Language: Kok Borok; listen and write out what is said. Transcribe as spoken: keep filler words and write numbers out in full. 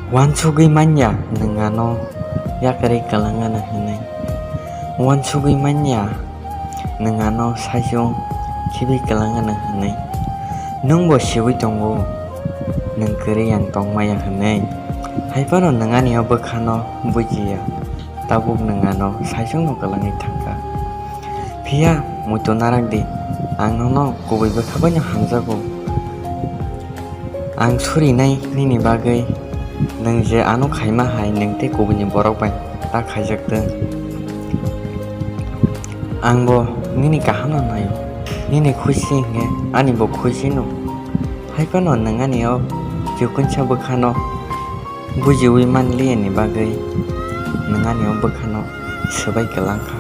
Uansugwi manya nwng ano yakarwi kwlwng anw hwnwi. Uansugwi manya nwng ano saichung khibi kwlwng anw hwnwi. Nwng bo siwi tongo, nwng kwrwi ang tongmaya hwnwi. Hai phano nwng ani o bwkhano bujiya, tabuk nwng ano saichungno kwlwngwi thangkha. Phiya muitu narak di, ang nono kubui bwkha baino hamjago. Ang surinai nini bagwi, nwng je ano khaima hai nwng tei kubuini borok bai ta khaijak twng. Ang bo nini kaham no naio, nini khusi hinkhe ani bo khusi no. Hai phano nwng ani o chukungsa bwkhano bujiwi man liyani bagwi nwng ani o bwkhano swbai kwlangkha.